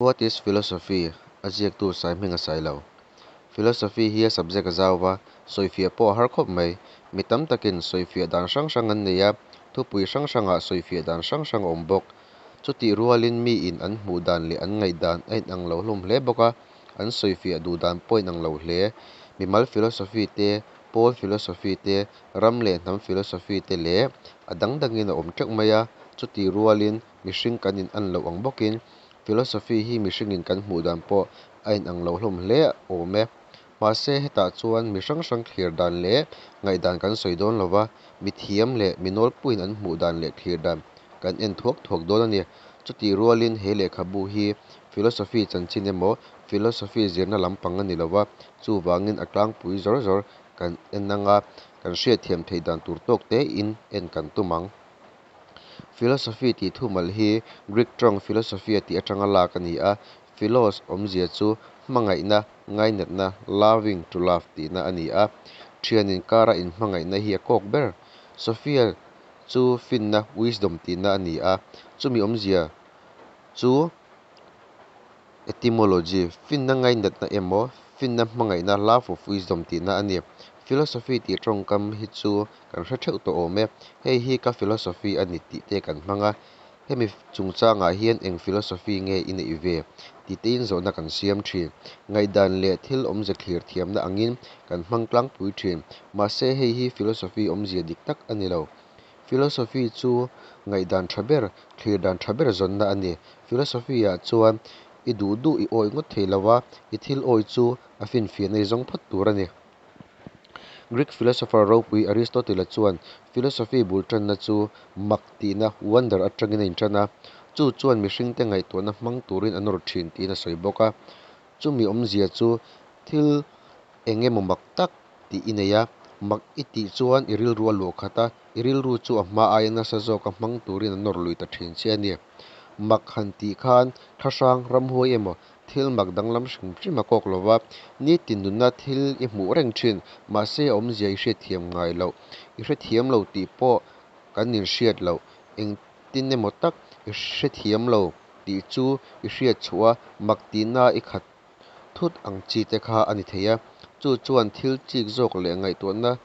What is philosophy? A ziaktu Saihminga Sailo. Philosophy hi a subject a zau va, sawifiah pawh a har khawp mai. Mi tam takin sawifiah dan hrang hrang an nei a, thupui hrang hrangah sawifiah dan hrang hrang a awm bawk. Chutih rualin miin an hmuh dan leh an ngaihdan a inang lo hlawm hle bawk a, an sawifiah duh dan pawh a inang lo hle. Mimal philosophy te, pawl philosophy te, ram leh hnam philosophy te leh a dang dangin a awm teuh mai a. Chutih rualin mihring kan inan loh ang bawkin philosophy hi mihringin kan hmuh dan pawh a inang lo hlawm hle awm e. Mahse hetah chuan mi hrang hrang thlir dan leh ngaihdan kan sawi dawn lo va, mi thiam leh mi nawlpuiin an hmuh dan leh thlir dan kan en thuak thuak dawn a ni. Chutih rualin he lehkhabu hi philosophy chanchin emaw philosophy zirna lampang a ni lo va, chuvangin a tlangpui zawr zawr kan en anga kan hriatthiam theih dan tur tawk tein en kan tum ang. Philosophy tih thumal hi Greek tawng philosophia tih atanga lak a ni a. Philos awmzia chu hmangaihna, ngainatna, loving, to love tihna a ni a. Thian inkara inhmangaihna hi a kawk ber. Sophia chu finna, wisdom tihna a ni a. Chumi awmzia chu etymology, finna ngainatna emaw finna hmangaihna, love of wisdom tihna a ni. Philosophy tih tawngkam hi chu kan hre theuh tawh awm e. Hei hi ka philosophy a ni tih te kan hmang a. Hemi chungchangah hian eng philosophy nge i neih ve? Ti tein zawhna kan siam thin. Ngaihdan leh thil awmze thlir thiamna angin kan hmang tlangpui thin. Mahse hei hi philosophy awmzia dik tak a ni lo. Philosophy chu ngaihdan tha ber, thlir dan tha ber zawnna a ni. Philosophy-ah chuan i duh duh i awih ngawt thei lo va, i thil awih chu a finfiahna i zawng phawt tur a ni. Greek philosopher ropui Aristotle-a chuan philosophy bul tanna chu mak tihna, wonder, atangin a intan a, chu chuan mihringte ngaihtuahna hmang turin a nawr thin tiin a sawi bawk a. Chumi awmzia chu thil eng emaw mak tak tih i nei a, mak i tih chuan i rilru a luah khat a, i rilru chu a hma aia nasa zawka hmang turin a nawr lui ta thin che a ni. Mak han tih khan thlahrang, ramhuai emaw thil mak danglam hrim hrim a kawk lova, nitin nuna thil i hmuh reng thin, mahse a awmzia i hriatthiam ngai loh, i hrethiam lo tih pawh kan inhriat loh, engtin emaw tak i hrethiam lo tih chu i hriat chhuah a, mak tihna i khat thut ang chi te kha a ni thei a, chu chuan thil chik zawk leh ngaihtuahna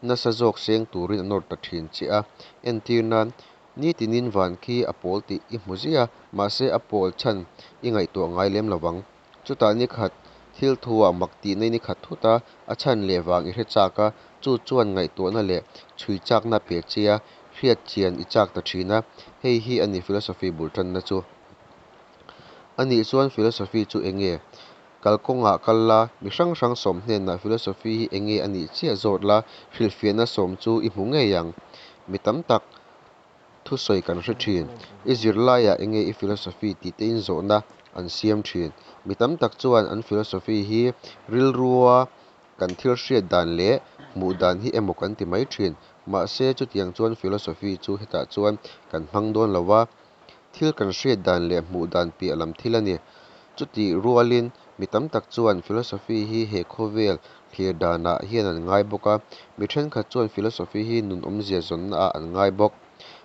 nasa zawk seng turin a nawr ta thin che a. Entirnan, nitinin van khi a pawl tih i hmu ziah a, mahse a pawl chhan i ngaihtuah ngai lem lovang. Chutah nikhat thil thuah mak tihna i khat thut a, a chhan leh vang i hre chak a, chu chuan ngaihtuahna leh chhui chakna a pe che a, hriat chian i chak ta thin a. Hei hi a ni philosophy bul tanna chu. Anih chuan philosophy chu eng nge? Kalkawngah kal la, mi hrang hrang sawm hnenah philosophy hi eng nge a nih chiah zawt la, hrilhfiahna sawm chu i hmu ngei ang. Mi tam tak thusawi kan hre thin. I zirlaiah eng nge i philosophy tih tein zawhna an siam thin. Mi tam tak chuan an philosophy hi rilrua kan thil hriat dan leh hmuh dan hi emaw kan ti mai thin. Mahse chutiang chuan philosophy chu hetah chuan kan hmang dawn lo va, thil kan hriat dan leh hmuh dan piah lam thil a ni. Chutih rualin mi tam tak chuan philosophy hi he khawvel thlir danah hian an ngai bawk a, mi thenkhat chuan philosophy hi nun awmzia zawnnaah an ngai bawk.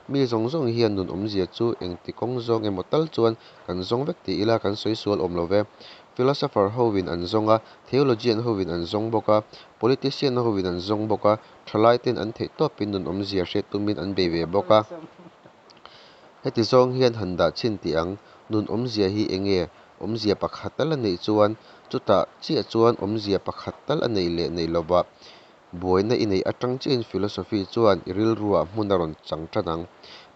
Mi zawng zawng hian nun awmzia chu engti kawng zawng emaw tal chuan kan zawng vek ti ila kan sawi sual awm lo ve. Philosopher hovin an zawng a, theologian hovin an zawng bawk a, politician hovin an zawng bawk a, thalaiten an theih tawpin nun awmzia hriat tumin an bei ve bawk a. Heti zawng hian han dah chhin tih ang, nun awmzia hi eng nge? Awmzia pakhat tal a neih chuan, chutah chiah chuan awmzia pakhat tal a neih leh neih lovah buaina i neih atang chiahin philosophy chuan i rilruah hmun a rawn chang tan ang.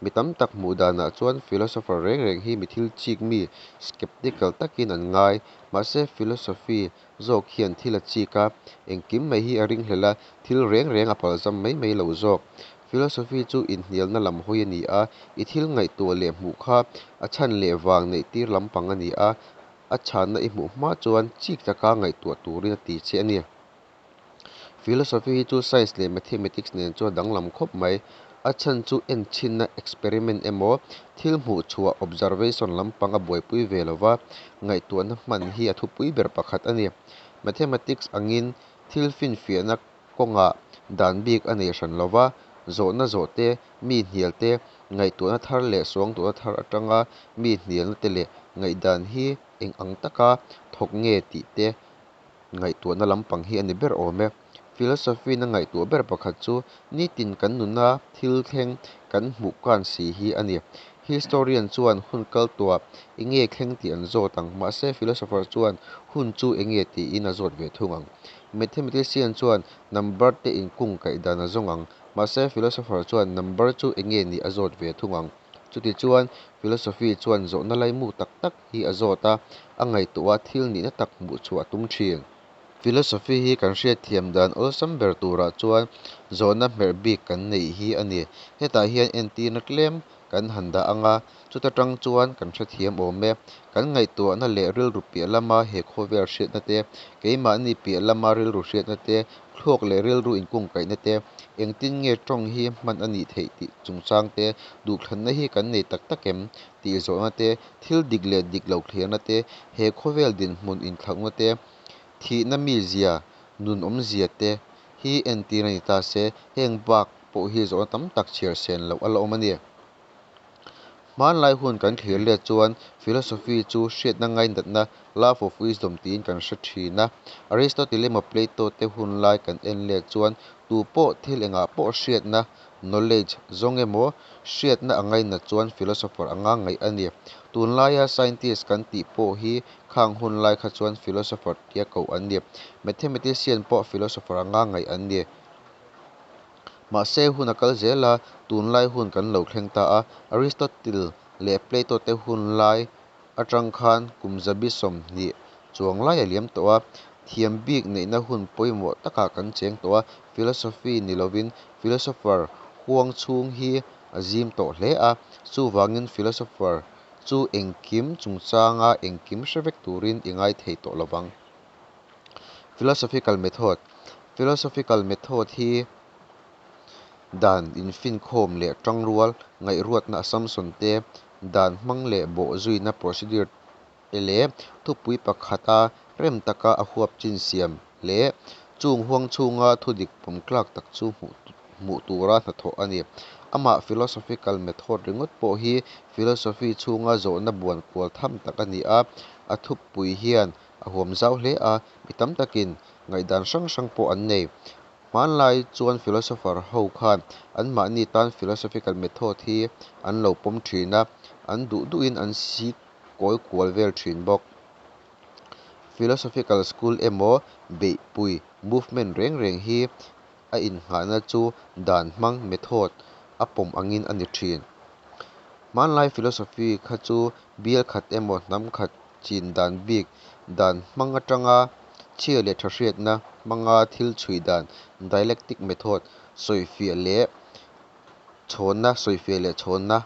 Mi tam tak hmuh danah chuan philosopher reng reng hi mi thil chik mi, skeptical, takin an ngai. Mahse philosophy zawk hian thil a chik a, engkim mai hi a ringhlel a, thil reng reng a palzam mai mai lo zawk. Philosophy chu inhnialna lam hawi a ni a, i thil ngaihtuah leh hmuh kha a chhan leh vang neih tir lampang a ni a, a chhanna i hmuh hma chuan chik taka ngaihtuah turin a ti che a ni. Philosophy hi chu science leh mathematics nen chuan a danglam khawp mai. A chhan chu enchhinna, experiment, emaw thil hmuh chhuah, observation, lampang a buaipui ve lo va, ngaihtuahna hman hi a thupui ber pakhat a ni. Mathematics angin thil finfiahna kawngah dan bik a nei hran lo va, zawhna zawh te, mi hnial te, ngaihtuahna thar leh suangtuahna thar atanga mi hnialna te leh ngaihdan hi eng ang taka thawk nge tih te ngaihtuahna lampang hi a ni ber awm e. Philosophy-in a ngaihtuah ber pakhat chu nitin kan nuna thil thleng, kan hmuh kân si hi a ni. Historian chuan hun kal tawhah enge thleng tih an zawt ang, mahse philosopher chuan hun chu enge tiin a zawt ve thung ang. Mathematician chuan number te inkungkaih dan a zawng ang, mahse philosopher chuan number chu enge ni a zawt ve thung ang. Chutichuan, philosophy chuan zawhna laimu tak tak hi a zawt a, a ngaihtuah a, thil nihna tak hmuhchhuah a tum thin. Philosophy hi kan hriatthiam dan awlsam ber turah chuan zawhna hmerh bik kan neih hi a ni. Hetah hian entirna tlem kan han dah ang a, chuta tang chuan kan hrethiam awm e. Kan ngaihtuahna leh rilru piah lama he khawvel hriatna te, keimahni piah lama rilru hriatna te, thluak leh rilru inkungkaihna te, engtin nge tawng hi hman a nih theih tih chungchang te, duhthlanna hi kan nei tak tak em tih zawhna te, thil dik leh dik lo thliarna te, he khawvel dinhmun inthlauhna te, thihna mizia, nun awmzia te hi entirna ni ta se, heng bak pawh hi zawhna tam tak chhiar sen loh a la awm a ni. Hmanlai hun kan thlir let chuan philosophy chu hriatna ngainatna, love of wisdom, tiin kan hre thin a. Aristotle emaw Plato te hunlai kan en let chuan tupawh thil engah pawh hriatna, knowledge, zawng emaw, hriatna a ngainat chuan philosopher anga ngaih a ni. Tunlaia scientist kan tih pawh hi khang hunlai kha chuan philosopher tia koh an ni. Mathematician pawh philosopher anga ngaih an ni. Mahse hun a kal zel a, tunlai hun kan lo thleng ta a. Aristotle leh Plato te hunlai atang khan kum zabi 20 chuang lai a liam tawh a. Thiam bik neihna hun pawimawh takah kan cheng tawh a, philosophy ni lovin philosopher huang chhung hi a zim tawh hle a. Chuvangin philosopher chu engkim chungchanga engkim hre vek turin i ngai thei tawh lovang. Philosophical Method Philosophical method hi dan infinkhawm leh tangrual, ngaihruatna assumption te, dan hmang leh bawhzuina procedure te leh thupui pakhata rem taka a huap chin siam leh chung huang chhunga thudik pawmtlak tak chu hmu tura hnathawh a ni. Amah philosophical method ringawt pawh hi philosophy chhunga zawhna buan kual tham tak a ni a, a thupui hian a huam zau hle a, mi tam takin ngaihdan hrang hrang pawh an nei. Hmanlai chuan philosopher ho khan anmahni tan philosophical method hi an lo pawm thin a, an duh duhin an sikkawi kual vel thin bawk. Philosophical school emaw beihpui, movement, reng reng hi a innghahna chu dan hmang, method, a pawm angin a ni thin. Hmanlai philosophy kha chu bial khat emaw hnam khat chin dan bik, dan hmang atanga chhia leh tha hriatna hmanga thil chhui dan, dialectic method, sawifiah leh chhawnna sawifiah leh chhawnna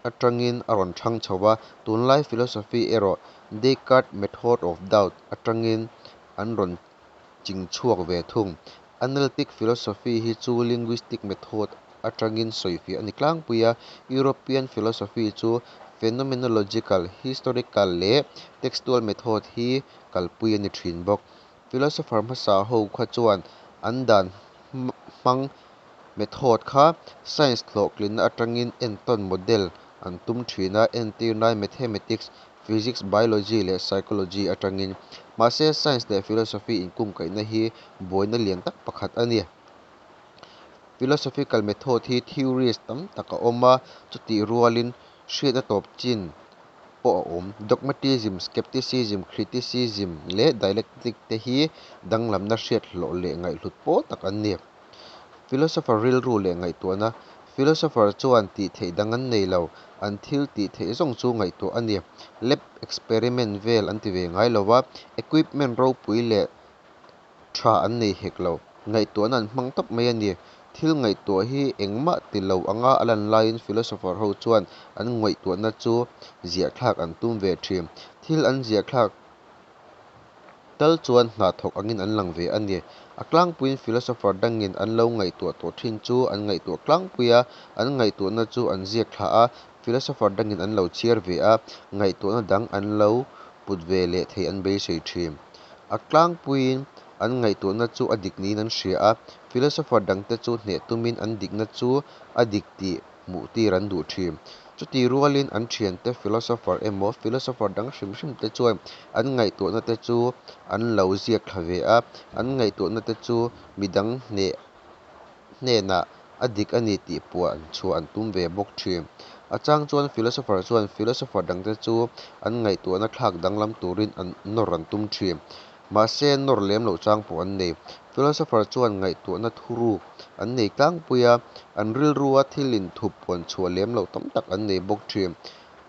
atangin a rawn thang chho va, tunlai philosophy erawh Descartes method of doubt atangin an rawn ching chhuak ve thung. Analytic philosophy hi chu linguistic method atangin sawifiah a ni tlangpui a, European philosophy chu phenomenological, historical leh textual method hi kalpui a ni thin bawk. Philosopher hmasa ho kha chuan an dan hmang, method, kha science hlawhtlinna atangin entawn, model, an tum thin a, entirnan mathematics, physics, biology leh psychology atangin. Mahse science leh philosophy inkungkaihna hi buaina lian tak pakhat a ni. Philosophical method hi theories tam tak a awm a, chutih rualin hriatna tawp chin pawh a awm. Dogmatism, skepticism, criticism leh dialectic te hi danglamna hriat hlawh leh ngaihhlut pawl tak an ni. Philosopher rilru leh ngaihtuahna Philosopher chuan tih theih dang an nei lo, an thil tih theih zawng chu ngaihtuah a ni. Lab experiment vel an ti ve ngai lo a, equipment ropui leh tha an nei hek lo. Ngaihtuahna an hmang tawp mai a ni. Thil ngaihtuah hi engmah ti lo anga a lan laiin philosopher ho chuan an ngaihtuahna chu ziah thlak an tum ve thin. Thil an ziah thlak tal chuan hna thawk angin an lang ve a ni. A tlangpuiin philosopher dangin an lo ngaihtuah tawh thin chu an ngaihtuah tlangpui a, an ngaihtuahna chu an ziak thla a, philosopher dangin an lo chhiar ve a, ngaihtuahna dang an lo put ve leh theih an beisei thin. A tlangpuiin an ngaihtuahna chu a dik niin an hria a, philosopher dangte chu hneh tumin an dikna chu a dik tih hmuhtir an duh thin. Chutih rualin an thiante philosopher emaw philosopher dang hrim hrim te chuan an ngaihtuahna te chu an lo ziak thla ve a, an ngaihtuahna te chu midang hnenah a dik a ni tih puan chhuah an tum ve bawk thin. A chang chuan philosopher chuan philosopher dangte chu an ngaihtuahna thlak danglam turin an nawr an tum thin. Mahse nawr lem loh chang pawh an nei. Philosopher chuan ngaihtuahna thuruk an nei tlangpui a, an rilrua thil inthup puan chhuah lem loh tam tak an nei bawk thin.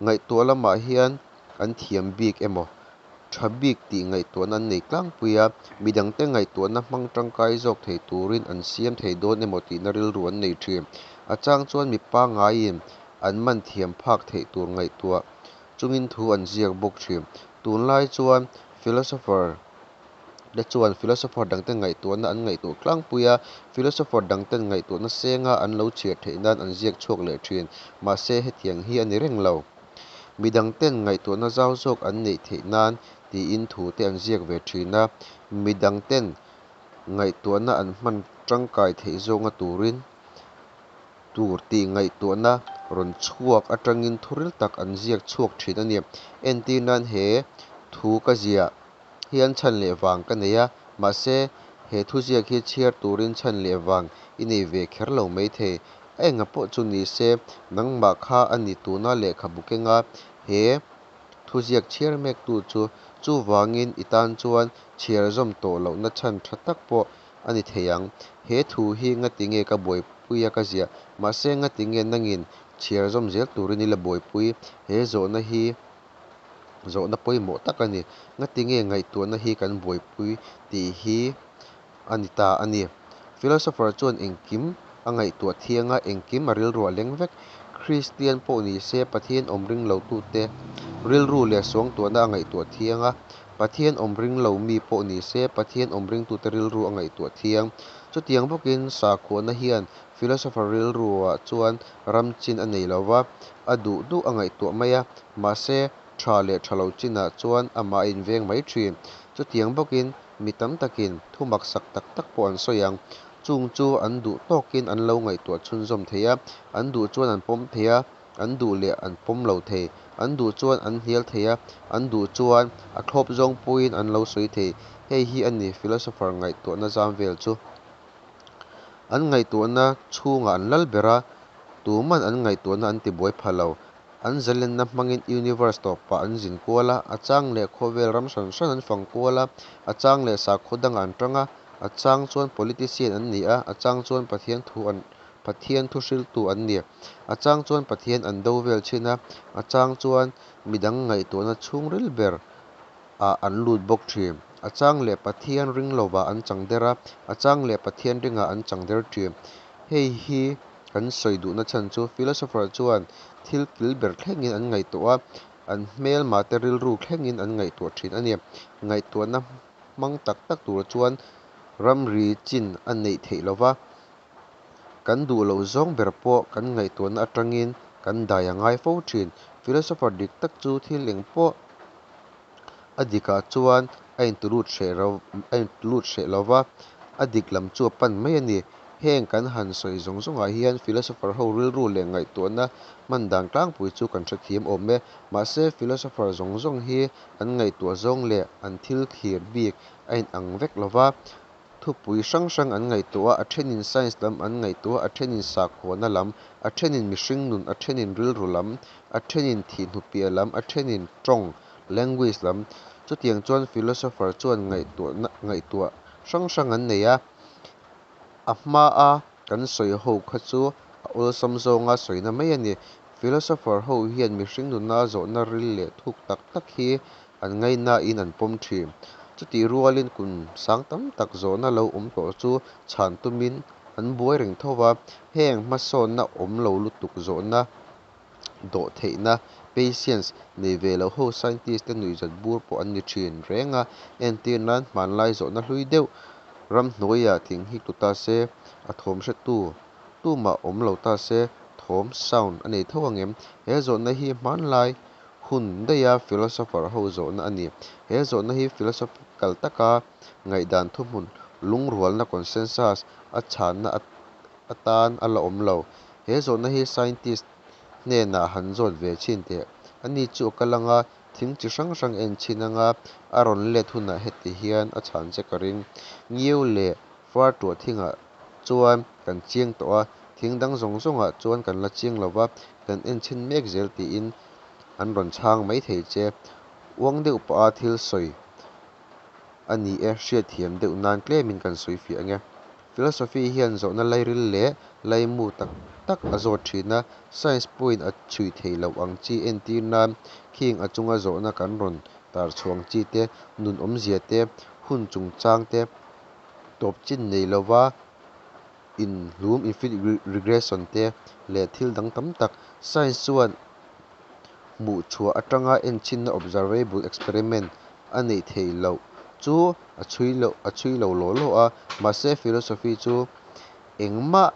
Ngaihtuah lamah hian an thiam bik emaw, tha bik tih ngaihtuahna an nei tlangpui a, midangte ngaihtuahna hmang tangkai zawk thei turin an siam thei dawn emaw tihna rilru an nei thin. A chang chuan mi pangngaiin an man thiam phak theih tur ngaihtuah chungin thu an ziak bawk thin. Tunlai chuan philosopher te chuan philosopher dangte ngaihtuahna an ngaihtuah tlangpui a, philosopher dangten ngaihtuahna senga an lo chhiar theih nan an ziak chhuak leh thin. Mahse hetiang hi a ni reng lo. Midangten ngaihtuahna zau zawk an neih theih nan tiin thu te an ziak ve thin a, midangten ngaihtuahna an hman tangkai theih zawkna turin tur tih ngaihtuahna rawn chhuak atangin thu ril tak an ziak chhuak thin a ni. Entirnan, he thu ka ziah hian chhan leh vang ka nei a, mahse he thuziak hi chhiar turin chhan leh vang i nei ve kher lo mai thei. A enga pawh chu ni se, nangmah kha a ni tuna lehkhabu kenga he thuziak chhiar mektu chu. Chuvangin i tan chuan chhiar zawm tawh lohna chhan tha tak pawh a ni thei ang, he thu hi ngatinge ka buaipuia ka ziah? Mahse ngatinge nangin chhiar zawm zel turin i la buaipui? He zawhna hi zawhna pawimawh tak a ni. Ngatinge ngaihtuahna hi kan buaipui tih hi a ni ta a ni. Philosopher chuan engkim a ngaihtuah thiang a, engkim a rilruah a leng vek. Kristian pawh ni se, Pathian awm ring lotute rilru leh suangtuahna a ngaihtuah thiang a, Pathian awm ring lo mi pawh ni se, Pathian awm ringtute rilru a ngaihtuah thiang. Chutiang bawkin sakhuana hian philosopher rilruah chuan ram chin a nei lo va, a duh duh a ngaihtuah mai a, mahse tha leh tha lo chinah chuan amah a inveng mai thin. Chutiang bawkin mi tam takin thu maksak tak tak pawh an sawi ang. Chung chu an duh tawkin an lo ngaihtuah chhunzawm thei a, an duh chuan an pawm thei a, an duh leh an pawm lo thei. An duh chuan an hnial thei a, an duh chuan a thlawp zawng pawhin an lo sawi thei. Hei hi a ni philosopher ngaihtuahna zam vel chu. An ngaihtuahna chhungah an lal ber a, tuman an ngaihtuahna an tibuai pha lo. An zalenna hmangin universe tawpah an zin kual a, a chang leh khawvel ram hran hran an fang kual a, a chang leh sakhaw dangah an tang a, a chang chuan politician an ni a, a chang chuan Pathian thu an Pathian thu hriltu an ni. A chang chuan Pathian an do vel thin a, a chang chuan midang ngaihtuahna chhungril ber ah an lut bawk thin. A chang leh Pathian ring lovah an chang der a, a chang leh Pathian ringah an chang der thin. Hei hi kan sawi duhna chhan chu philosopher chuan thil kil ber thlengin an ngaihtuah a, an hmelmate rilru thlengin an ngaihtuah thin a ni. Ngaihtuahna hmang tak tak tur chuan ramri chin a neih theih lova, kan duh loh zawng ber pawh kan ngaihtuahna atangin kan dai a ngai fo thin. Philosopher dik tak chu thil eng pawh a dikah chuan a intulut hreh a intulut hreh lova, a dik lam chu a pan mai a ni. Heng kan han sawi zawng zawngah hian philosopher ho rilru leh ngaihtuahna hman dan tlangpui chu kan hrethiam awm e. Mahse philosopher zawng zawng hi an ngaihtuah zawng leh an thil thlir bik a inang vek lova, thupui hrang hrang an ngaihtuah a, a thenin science lam an ngaihtuah a, a thenin sakhuana lam, a thenin mihring nun, a thenin rilru lam, a thenin thihhnu piah lam, a thenin tawng, language, lam. Chutiang chuan philosopher chuan ngaihtuahna ngaihtuah hrang hrang an nei a. A hmaa kan sawi ho kha chu a awlsam zawnga sawina mai a ni. Philosopher ho hian mihring nuna zawhna ril leh thuk tak tak hi an ngainain an pawm thin. Chutih rualin kum sang tam tak zawhna lo awm tawh chu chhan tumin an buai reng tho va, heng hmasawnna awm lo lutuk zawhna dawhtheihna, patience, nei ve lo ho scientist te nuihzat bur pawh an ni thin reng a. Entir nan, hmanlai zawhna hlui deuh, ramhnuaiah thing hi tlu ta se, a thawm hretu tumah awm lo ta se, thawm, sound, a nei tho ang em? He zawhna hi hmanlai hun daiha philosopher ho zawhna a ni. He zawhna hi philosophical taka ngaihdan thuhmun lungrualna, consensus, a chhanna atan a la awm lo. He zawhna hi scientist. hnenah han zawt ve chhin teh. Ani chu a kal anga, thing chi hrang hrang a enchhin anga, a rawn let hunah heti hian a chhan che ka ring, Ngiau leh fartuah thingah chuan kan chiang tawh a, thing dang zawng zawngah chuan kan la chiang lova, kan enchhin mek zel tiin an rawn chhang mai thei che. Uang deuh pah a thil sawi a ni e, hriatthiam deuh nan tlemin ka'n sawifiah ang e. Philosophy hian zawhna lairil leh laimu tak tak a zawt thin a, science pawhin a chhui theih loh ang chi, entirnan khing a chunga zawhna kan rawn tarchhuah ang chi te, nun awmzia te, hun chungchang te, tawp chin nei lova inhlum infinite regression te, leh thil dang tam tak. Science chuan hmuhchhuah atanga enchhinna observable experiment a neih theih loh chu a chhui a chhui lo law law a, mahse philosophy chu engmah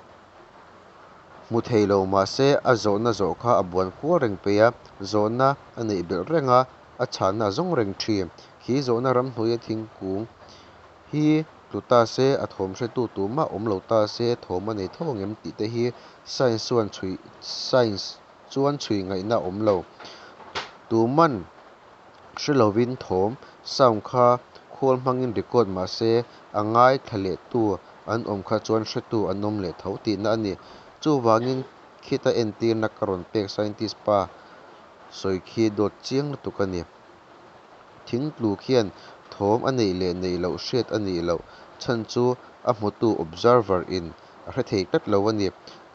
hmu thei lo mahse a zawhna zawh kha a buan kual reng peih a, zawhna a neih belh reng a, a chhanna a zawng reng thin. Khi zawhna ramhnuaia thingkung hi tlu ta se, a thawm hretu tumah awm lo ta se, thawm a nei tho ang em tih te hi science chuan chhui science chuan chhui ngaihna a awm lo. Tuman hre lovin thawm, sound, kha khawl hmangin record mahse a ngaithla lehtu an awm kha chuan hretu an awm leh tho tihna a ni. Chuvangin khita entirna ka rawn pek scientist pa sawi khi dawt chiang lutuk a ni. Thing tlu khian thawm a neih leh neih loh hriat a nih loh chhan chu a hmutu, observer, in a hre thei tlat lo a ni.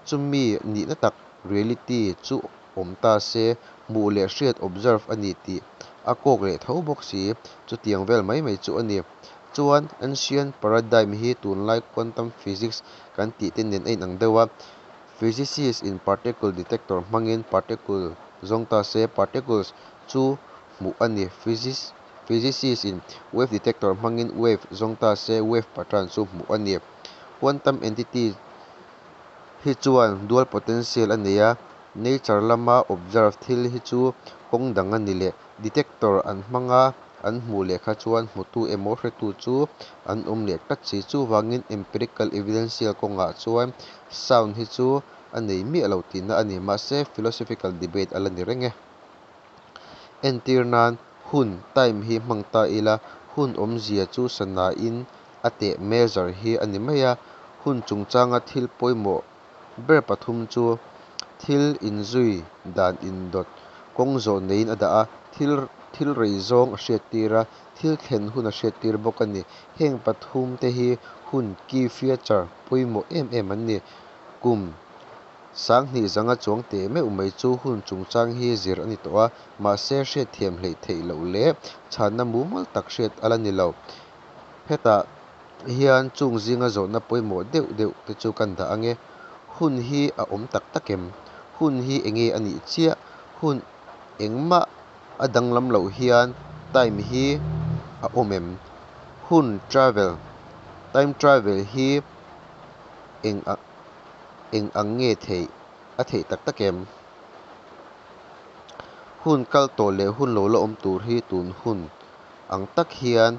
Chumi nihna tak, reality, chu awm ta se, hmuh leh hriat, observe, a ni tih a kawk leh tho bawk si. Chutiang vel mai mai chu a ni. Chuan ancient paradigm hi tunlai quantum physics kan tih te nen a inang deuh a. Physicist in particle detector hmangin particle zawng ta se, particles chu hmuh a ni. Physicist in wave detector hmangin wave zawng ta se, wave pattern chu hmuh a ni. Quantum entity hi chuan dual potential a nei a, nature lama observe thil hi chu kawng dang a ni leh. Detector an hmanga an hmuh leh kha chuan hmutu emaw hretu chu an awm leh tlat si. Chuvangin empirical evidential kawngah chuan sound hi chu a nei miah lo tihna a ni. Mahse philosophical debate a la ni reng e. Entirnan, hun, time, hi hmang ta ila, hun awmzia chu sanain a teh, measure, hi a ni mai a. Hun chungchanga thil pawimawh ber pathum chu, thil inzui dan indawt, kawng zawh neiin a dah a, thil thil rei zawng a hriattir a, thil thlen hun a hriattir bawk a ni. Heng pathum te hi hun key feature pawimawh em em an ni. Kum 2500 chuang teh meuh mai chu hun chungchang hi zir a ni tawh a, mahse hriatthiam hleih theih loh leh chhanna mumal tak hriat a la ni lo. Hetah hian chung zinga zawhna pawimawh deuh deuh te chu kan dah ang e. Hun hi a awm tak tak em? Hun hi enge a nih chiah? Hun engmah a danglam loh hian time hi a awm em? Hun travel, time travel, hi eng eng ang nge theih, a theih tak tak em? Hun kal tawh leh hun lo la awm tur hi tun hun ang tak hian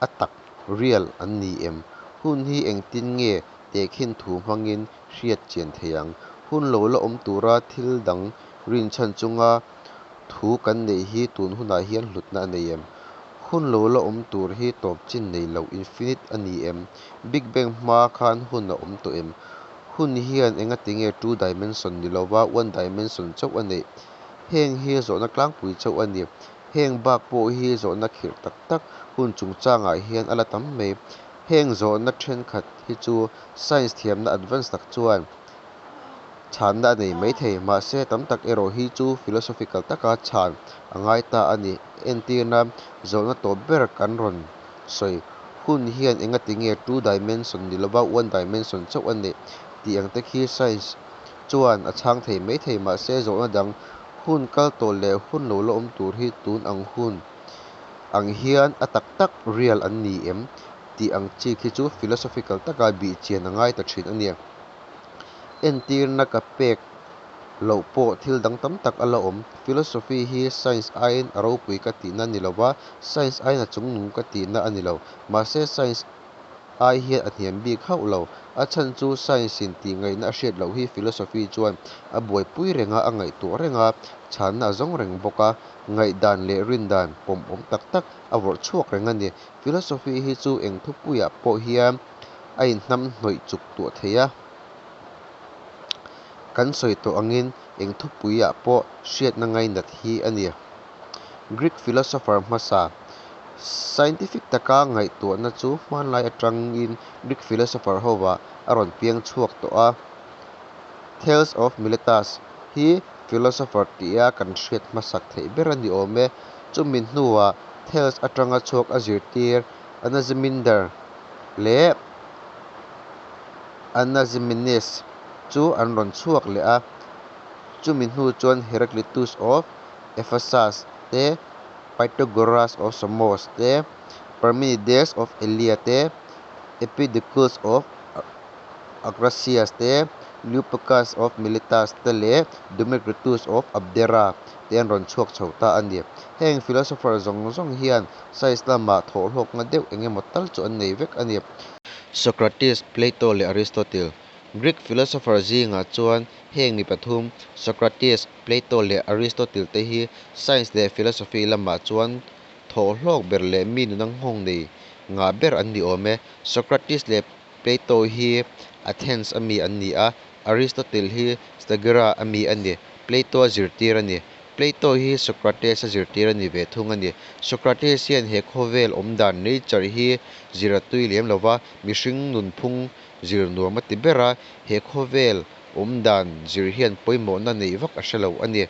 a tak, real, an ni em? Hun hi engtin nge tehkhin thu hmangin hriat chian theih ang? Hun lo la awm tura thil dang rinchhan chunga thu kan neih hi tun hunah hian hlutna a nei em? Hun lo la awm tur hi tawp chin nei lo, infinite, a ni em? Big Bang hma khan hun a awm tawh em? Hun hian engatinge two dimension ni lova one dimension chauh a neih? Heng hi zawhna tlangpui chauh a ni. Heng bak pawh hi zawhna khirh tak tak hun chungchangah hian a la tam mai. Heng zawhna thenkhat hi chu science thiamna advance tak chuan chhanna a nei mai thei. Mahse tam tak erawh hi chu philosophical taka chhan a ngai ta a ni. Entirnan, zawhna tawp ber kan rawn sawi, hun hian engatinge two dimension ni lova one dimension chauh a neih? tih ang te khi science chuan a chhang thei mai thei. Mahse zawhna dang, hun kal tawh leh hun lo la awm tur hi tun ang hun ang hian a tak tak, real, an ni em? tih ang chi khi chu philosophical taka bih chian a ngai ta thin a ni. Entirna ka pek loh pawh thil dang tam tak a la awm. Philosophy hi science aiin a ropui ka tihna a ni lova, science aiin a chungnung ka tihna a ni lo. Mahse science ai hian a hniam bik hauh lo. A chhan chu science-in tihngaihna a hriat loh hi philosophy chuan a buaipui reng a, a ngaihtuah reng a, chhanna a zawng reng bawk a, ngaihdan leh rindan pawmawm tak tak a vawrh chhuak reng a ni. Philosophy hi chu eng thupuiah pawh hian a inhnamhnawih chuktuah thei a. Kan sawi tawh angin eng thupuiah pawh hriatna ngainat hi a ni. Greek philosopher hmasa, Scientific taka ngaihtuahna chu hmanlai atangin Greek philosopher hovah a rawn piang chhuak tawh a. Thales of Miletus hi philosopher tia kan hriat hmasak theih ber a ni awm e. Chumi hnuah Thales atanga chhuak a zirtir Anaximander leh Anaximenes chu an rawn chhuak leh a. Chumi hnu chuan Heraclitus of Ephesus te, Pythagoras of Samos te, Parmenides of Elea te, Empedocles of Acrisius te, Leucippus of Miletus te leh Democritus of Abdera te an rawn chhuak chho ta a ni. Heng philosopher zawng zawng hian science lamah thawhhlawkna deuh engemaw tal chu an nei vek a ni. Socrates, Plato leh Aristotle. Greek philosopher zingah chuan heng mi pathum, Socrates, Plato leh Aristotle te hi science leh philosophy lamah chuan thawhhlawk ber leh mi nuna nghawng nei ngah ber an ni awm e. Socrates leh Plato hi Athens a mi an ni a, Aristotle hi Stagira a mi a ni. Plato-a zirtir a ni. Plato hi Socrates-a zirtir a ni ve thung a ni. Socrates hian he khawvel awmdan, nature, hi zir a tui lem lo va, mihring nunphung zir nuam a ti ber a, he khawvel awmdan zir hian pawimawhna neih vak a hre lo a ni.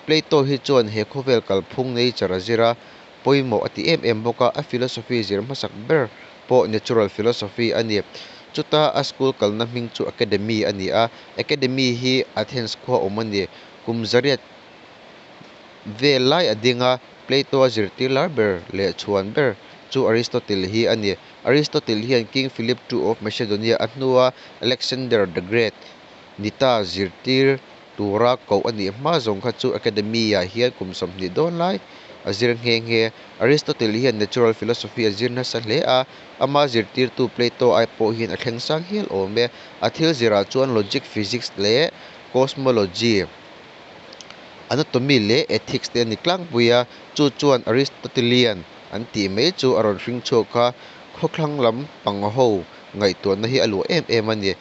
Plato hi chuan he khawvel kalphung, nature, a zir a, pawimawh a ti em em bawk a, a philosophy zir hmasak ber pawh natural philosophy a ni. Chuta a school kalna hming chu Academy a ni a, Academy hi Athens khua awm a ni. Kum 800 vel lai a ding a, Plato-a zirtir lar ber leh chhuan ber chu Aristotle hi a ni. Aristotle hian King Philip II of Macedonia a hnua Alexander the Great ni ta zirtir tura koh a nih hma zawng kha chu Academy-ah hian kum 20 dawn lai a zir nghe nghe. Aristotle hian natural philosophy a zir nasa hle a, ama zirtirtu Plato ai pawh hian a thleng sang hial awm e. A thil zirah chuan logic, physics leh cosmology, anatomy leh ethics te a ni tlangpui a, chu chuan Aristotelian an tih mai chu a rawn hring chhuak a, khawthlang lam pang ho ngaihtuahna hi a luah em em a ni.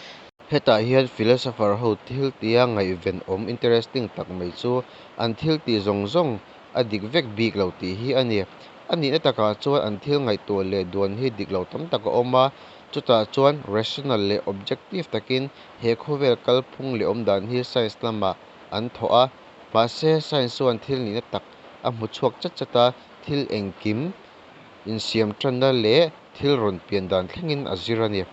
Hetah hian philosopher ho thil tia ngaihven awm interesting tak mai chu an thil tih zawng zawng a dik vek bik lo tih hi a ni. A nihna takah chuan an thil ngaihtuah leh duan hi dik lo tam tak a awm a, chutah chuan rational leh objective takin he khawvel kalphung leh awmdan hi science lamah an thawh a, mahse science chuan thil nihna tak a hmu chhuak chat chat a, thil engkim insiam tanna leh thil rawn pian dan thlengin a zir a ni.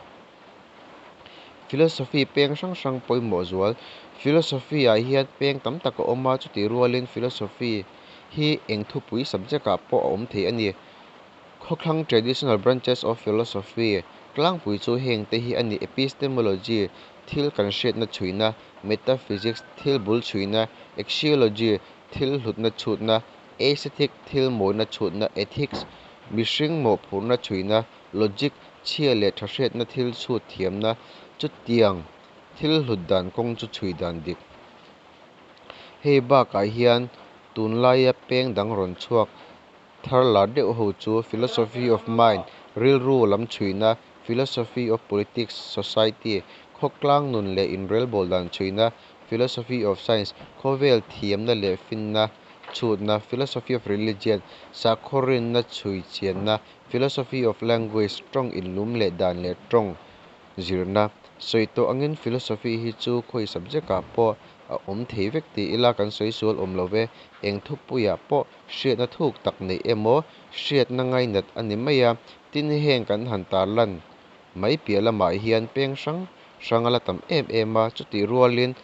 Philosophy peng hrang hrang pawimawh zual. Philosophy-ah hian peng tam tak a awm a, chutih rualin philosophy hi eng thupui subject-ah pawh a awm thei a ni. Khawthlang traditional branches of philosophy tlangpui chu heng te hi a ni, epistemology, thil kan hriatna chhuina, metaphysics, thil bul chhuina, axiology, thil hlutna chhutna, aesthetic, thil mawina chhutna, ethics, mihring mawhphurhna chhuina, logic, chhia leh tha hriatna thil chhut thiamna, chutiang thil hlut dan kawng chu chhui dan dik. Hei bakah hian tunlaia peng dang rawn chhuak thar lar deuh ho chu philosophy of mind, rilru lam chhuina, philosophy of politics, society, khawtlang nun leh inrelbawl dan chhuina, philosophy of science, khawvel thiamna leh finna chhutna, philosophy of religion, sakhaw rinna chhui chianna, philosophy of language, tawng inlum leh dan leh tawng zirna. Sawi tawh angin philosophy hi chu khawi subject-ah pawh a awm thei vek ti ila kan sawi sual awm lo ve. Eng thupuiah pawh hriatna thuk tak neih emaw hriatna ngainat a ni mai a, tin heng kan han tarlan mai piah lamah hian peng hrang hrang a la tam em em a, chutih rualin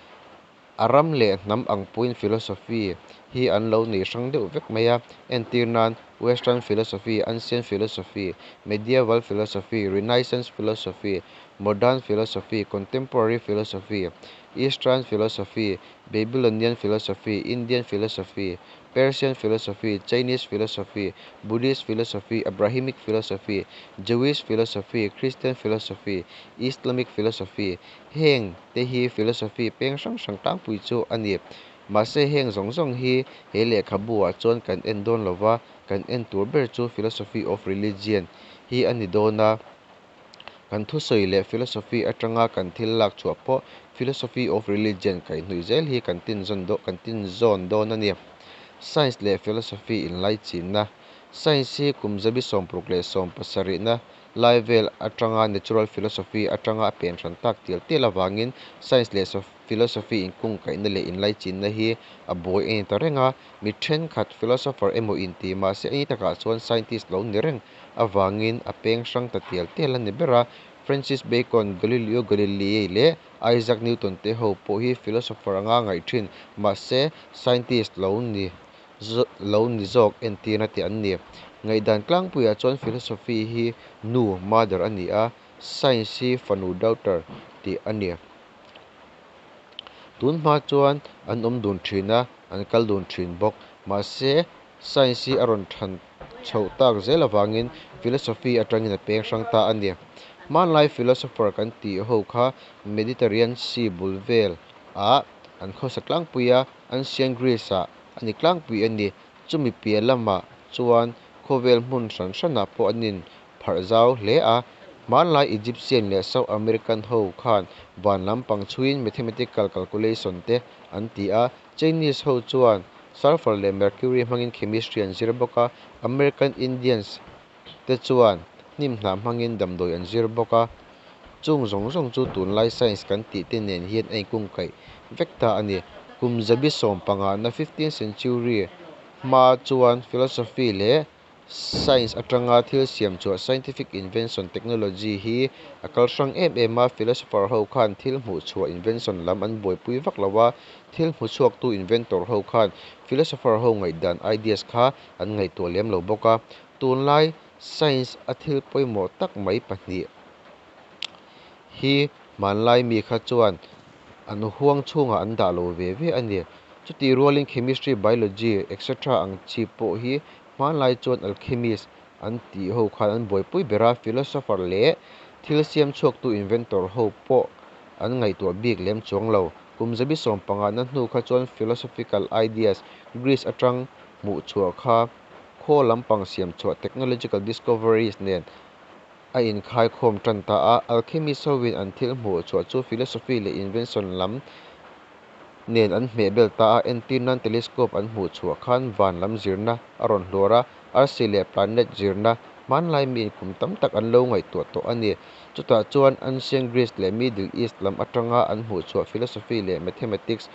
a ram leh hnam ang pawhin philosophy hi an lo nei hrang deuh vek mai a, entir nan Western philosophy, Ancient philosophy, Medieval philosophy, Renaissance philosophy, Modern philosophy, Contemporary philosophy, Eastern philosophy, Babylonian philosophy, Indian philosophy, Persian philosophy, Chinese philosophy, Buddhist philosophy, Abrahamic philosophy, Jewish philosophy, Christian philosophy, Islamic philosophy. Heng te hi philosophy peng hrang hrang tlangpui chu a ni. Mahse heng zawng zawng hi he lehkhabu ah chuan kan en dawn lova, kan en tur ber chu philosophy of religion hi a ni dawn a. Kan thusawi leh philosophy atanga kan thil lak chhuah pawh philosophy of religion kaihhnawih zel hi kan tinzawn kan tinzawn dawn a ni. Science leh philosophy inlaichinna. Science hi kum zabi sawmparuk leh sawmpasarihna lai vel atanga natural philosophy atanga a pen hran tak tial tial avangin science leh philosophy inkungkaihna leh inlaichinna hi a buai a ni ta reng a. Mi thenkhat philosopher emaw inti mahse a ni takah chuan scientist lo ni reng avangin a peng hrang ta tial tial a ni ber a. Francis Bacon, Galileo Galilei leh Isaac Newton te ho pawh hi philosopher anga ngaih thin mahse scientist lo ni lo ni zawk entirna te an ni. Ngaihdan tlangpuiah chuan philosophy hi nu, mother, a ni a, science hi fanu, daughter, tih a ni. Tun hma chuan an awm dun thin a, an kal dun thin bawk. Mahse science hi a rawn than chhoh tak zel avangin philosophy atangin a peng hrang ta a ni. Hmanlai philosopher kan tih ho kha Mediterranean Sea bul vel ah an khawsa tlangpui a, Ancient Greece ah a ni tlangpui a ni. Chumi piah lamah chuan khawvel hmun hran hranah pawh an in pharh zau hle a. Hmanlai Egyptian leh South American ho khan van lampang chhuiin mathematical calculation te an ti a, Chinese ho chuan sulphur leh mercury hmangin chemistry an zir bawk a, American Indians te chuan hnim hnah hmangin damdawi an zir bawk a. Chung zawng zawng chu tunlai science kan tih te nen hian a inkungkaih vek ta a ni. Kum zabi sawmpangana, fifteenth century, hma chuan philosophy leh science atanga thil siam chhuah, scientific invention, technology hi a kal hrang em em a. Philosopher ho khan thil hmuh chhuah, invention, lam an buaipui vak lo a, thil hmu chhuaktu, inventor, ho khan philosopher ho ngaihdan, ideas, kha an ngaihtuah lem lo bawk a. Tunlai science a thil pawimawh tak mai pahnih hi hmanlai mi kha chuan an huang chhungah an dah lo ve ve a ni. Chutih rualin chemistry, biology etc ang chi pawh hi hmanlai chuan alchemist an tih ho khan an buaipui ber a, philosopher leh thil siam chhuaktu inventor ho pawh an ngaihtuah bik lem chuang lo. Kum zabi sawmpangana hnu kha chuan philosophical ideas Greece atang hmuh chhuah kha khaw lampang siam chhuah technological discoveries nen a inkhaikhawm tan ta a. Alchemist hovin an thil hmuh chhuah chu philosophy leh invention lam nen an hmehbel ta a. Entir nan telescope an hmuh chhuah khan van lam zirna a rawn hluar a, arsi leh planet zirna hmanlai miin kum tam tak an lo ngaihtuah tawh a ni. Chutah chuan Ancient Greece leh Middle East lam atanga an hmuh chhuah philosophy leh mathematics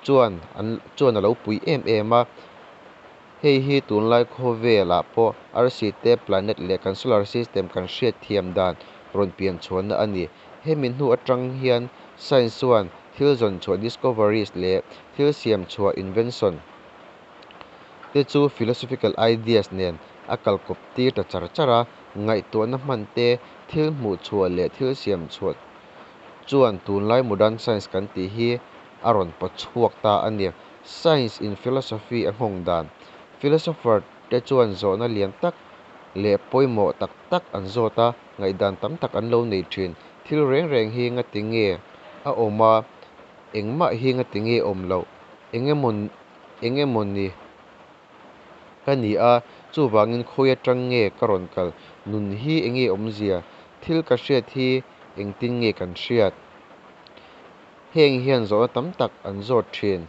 chuan an chuan a lo pui em em a. Hei hi tunlai khawvelah pawh arsi te, planet leh kan solar system kan hriatthiam dan rawn pian chhuahna a ni. Hemi hnu atang hian science chuan thil zawn chhuah, discoveries, leh thil siam chhuah, invention, te chu philosophical ideas nen a kal kawp tir ta char char a. Ngaihtuahna hman te, thil hmuh chhuah leh thil siam chhuah chuan tunlai modern science kan tih hi a rawn paw chhuak ta a ni. Science in philosophy a nghawng dan. Philosopher te chuan zawhna lian tak leh pawimawh tak tak an zawt a, ngaihdan tam tak an lo nei thin. Thil reng reng hi ngati nge a awm a, engmah hi ngati nge awm loh? Engemaw engemawni ka ni a, chuvangin khawi atang nge ka rawn kal? Nun hi enge awmzia? Thil ka hriat hi engtin nge kan hriat? Heng hian zawhna tam tak an zawt thin.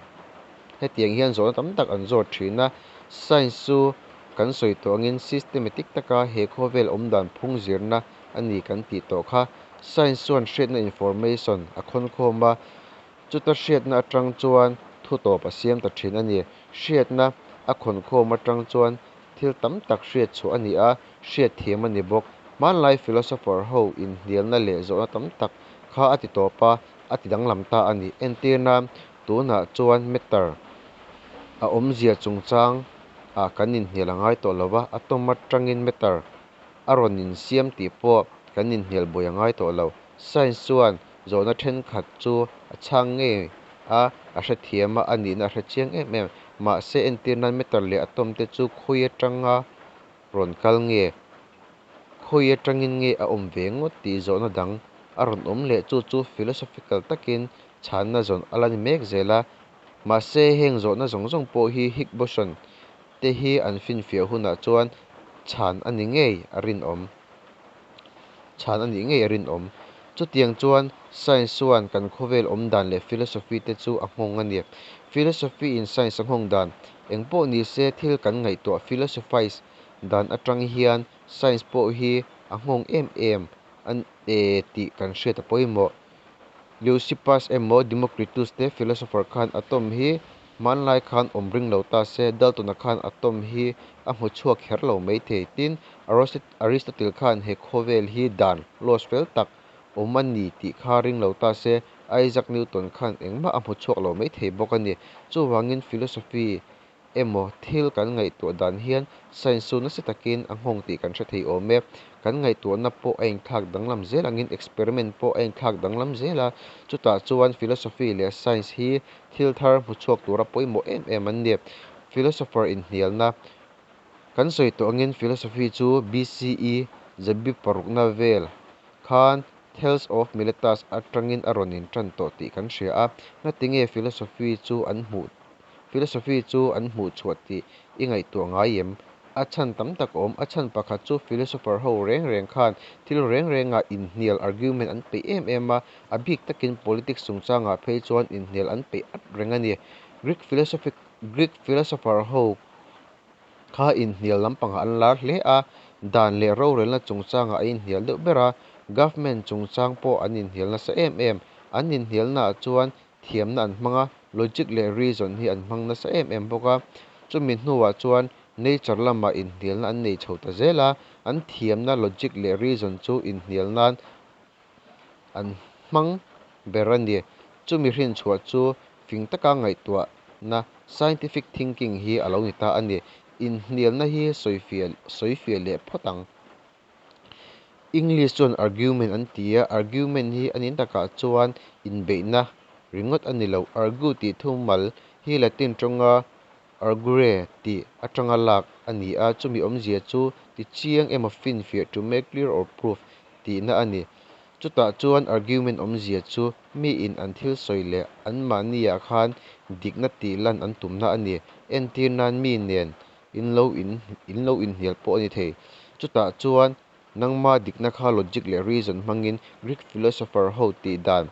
Hetiang hian zawhna tam tak an zawt thin a. Science chu kan sawi tawh angin systematic taka he khawvel awmdan phung zirna a ni kan tih tawh kha. Science chuan hriatna information a khawnkhawm a, chuta hriatna atang chuan thu tawp a siam ta thin a ni. Hriatna a khawnkhawm atang chuan thil tam tak hriat chhuah a ni a, hriat thiam a ni bawk. Hmanlai philosopher ho inhnialna leh zawhna tam tak kha a ti tawp a, a ti danglam ta a ni. Entir nan, tunah chuan matter a awmzia chungchang ah kan inhnial a ngai tawh lo va, atom atangin matter a rawn insiam tih pawh kan inhnial buai a ngai tawh lo. Science chuan zawhna thenkhat chu a chhang ngei a, a hrethiam a, a nihna a hrechiang em em. Mahse, entirnan matter leh atom te chu khawi atanga rawn kal nge? Khawi atangin nge a awm ve ngawt tih zawhna dang a rawn awm leh. Chu chu philosophical takin chhanna zawn a la ni mek zel a. Mahse, heng zawhna zawng zawng pawh hi Higgs boson te hi an finfiah hunah chuan chhan a nih ngei a rinawm. Chhan a nih ngei a rinawm. Chutiang chuan science chuan kan khawvel awm dan leh philosophy te chu a nghawng a ni. Philosophy in science a nghawng dan. Engpawh nise thil kan ngaihtuah, philosophize, dan atang hian science pawh hi a nghawng em em a e tih kan hriat a pawimawh. Leucippus emaw Democritus te philosopher khan atom hi hmanlai khan awm ring lo ta se, Dalton-a khan atom hi a hmu chhuak kher lo mai thei. Tin, Aristotle khan he khawvel hi dan, laws, fel tak awm a ni tih kha ring lo ta se, Isaac Newton khan engmah a hmu chhuak lo mai thei bawk a ni. Chuvangin philosophy emaw thil kan ngaihtuah dan hian science chu nasa takin a nghawng tih kan hre thei awm e. Kan ngaihtuahna pawh a inthlak danglam zel angin experiment pawh a inthlak danglam zel a, chutah chuan philosophy leh science hi thil thar hmu chhuak tura pawimawh em em an ni. Philosopher inhnialna Kan sawi tawh angin philosophy chu BCE zabi parukna vel khan Thales of Miletus atangin a rawn intan tawh tih kan hria a. Ngatinge philosophy chu an hmuh philosophy chu an hmuh chhuah tih i ngaihtuah ngai em? A chhan tam tak a awm. A chhan pakhat chu philosopher ho reng reng khan thil reng rengah inhnial, argument, an peih em em a, a bik takin politics chungchangah phei chuan inhnial an peih at reng a ni. Greek philosophy Greek philosopher ho kha inhnial lampangah an lar hle a, dan leh rorelna chungchangah an inhnial deuh ber a, government chungchang pawh an inhnial nasa em em. An inhnialnaah chuan thiamna an hmang a, logic leh reason hi an hmang nasa em em bawk a. Chumi hnuah chuan nature lamah inhnialna an nei chho ta zel a, an thiamna logic leh reason chu inhnial nan an hmang ber a ni. Chumi hrinchhuah chu fing taka ngaihtuahna, scientific thinking, hi a lo ni ta a ni. Inhnialna hi sawifiah sawifiah leh phawt ang. English chuan argument an ti a, argument hi a nin takah chuan inbeihna ringawt a ni lo. Argue tih thumal hi Latin tawnga argure tih atanga lak a ni a, chumi awmzia chu tichiang emaw finfiah, to make clear or prove, tihna a ni. Chutah chuan argument awmzia chu miin an thil sawi leh anmahniah khan dikna tih lan an tumna a ni. Entir nan mi nen in lo in in lo inhnial pawh a ni thei. Chutah chuan nangma dikna kha logic leh reason hmangin Greek philosopher ho tih dan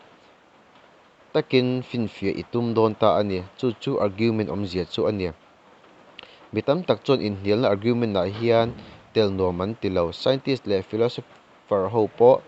takin finfiah i tum dawn ta a ni. Chu chu argument awmzia chu a ni. Mi tam tak chuan inhnialna argument ah hian tel nuam an ti lo. Scientist leh philosopher ho pawh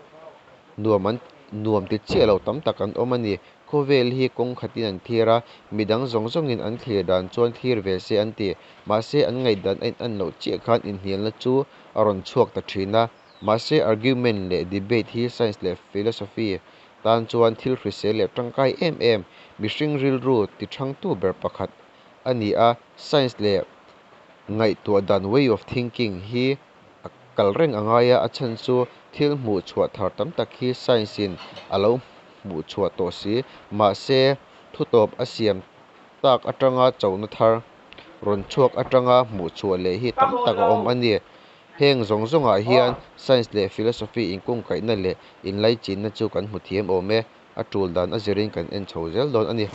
nuam an nuam ti chiah lo tam tak an awm a ni. Khawvel hi kawng khatin an thlir a, midang zawng zawngin an thlir dan chuan thlir ve se an ti. Mahse an ngaihdan a inan loh chiah khan inhnialna chu a rawn chhuak ta thin a. Mahse argument leh debate hi science leh philosophy tan chuan thil hrisel leh tangkai em em, mihring rilru ti thangtu ber pakhat a ni a. Science leh ngaihtuah dan, way of thinking, hi a kal reng a ngai a, a chhan chu thil hmuh chhuah thar tam tak hi science in a lo hmuh chhuah tawh si, mahse thutawp a siam tak atanga chona thar rawn chhuak atanga hmuh chhuah leh hi tam tak a awm a ni. Heng zawng zawngah hian science leh philosophy inkungkaihna leh inlaichinna chu kan hmu thiam awm e, a tul dan a zirin kan en chho zel dawn a ni.